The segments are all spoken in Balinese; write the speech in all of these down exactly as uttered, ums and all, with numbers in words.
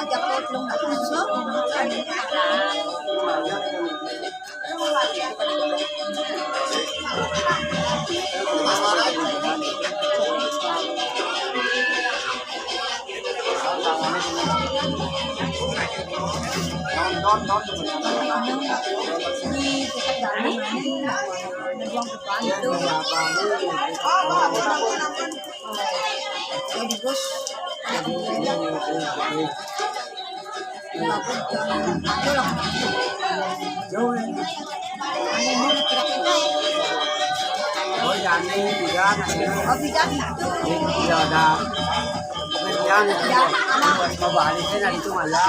Ajak ko tulung na puso. Oh, jadi, tidak, tidak. Oh, tidak gitu. Iya, udah. Jangan, ya, mabalik na dito, wala.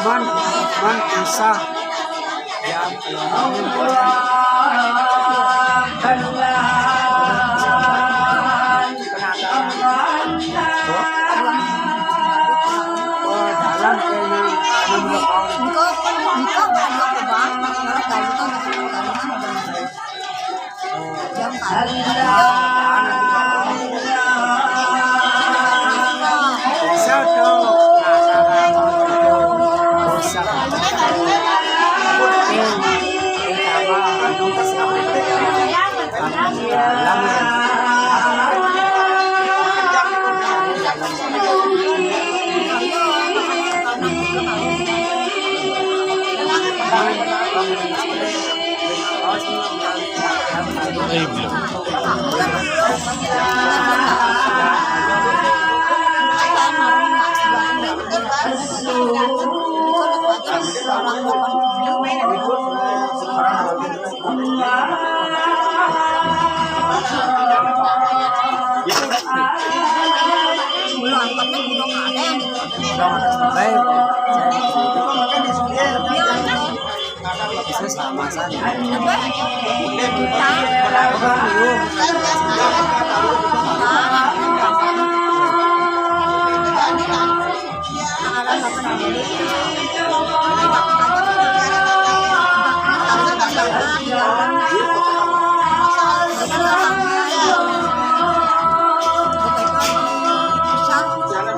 Man, man, isa.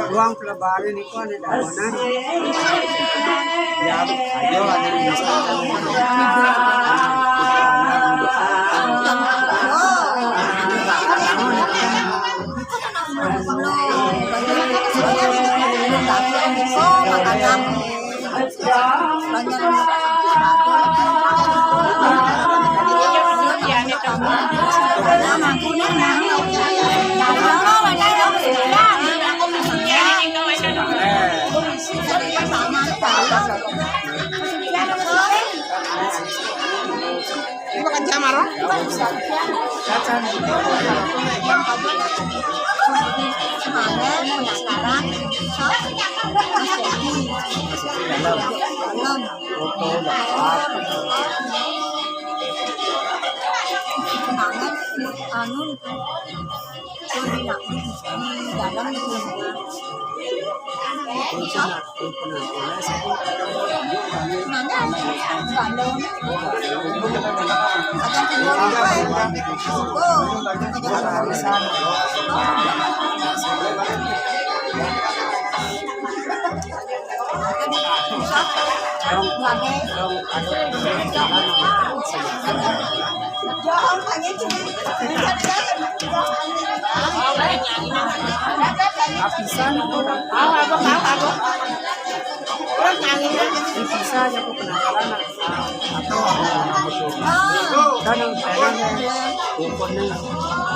Ruang pelebari ini. Ini makan jamar, oh? Penasaran, hah? Mas Dedi. Mas Dedi dalam. Dalam. Foto, gambar. Kenangan, anu, itu. Itu di, di, di dalam itu. Itu sana. Lapisan, bisa aja aku penasaran atau dan yang pengen ukurannya.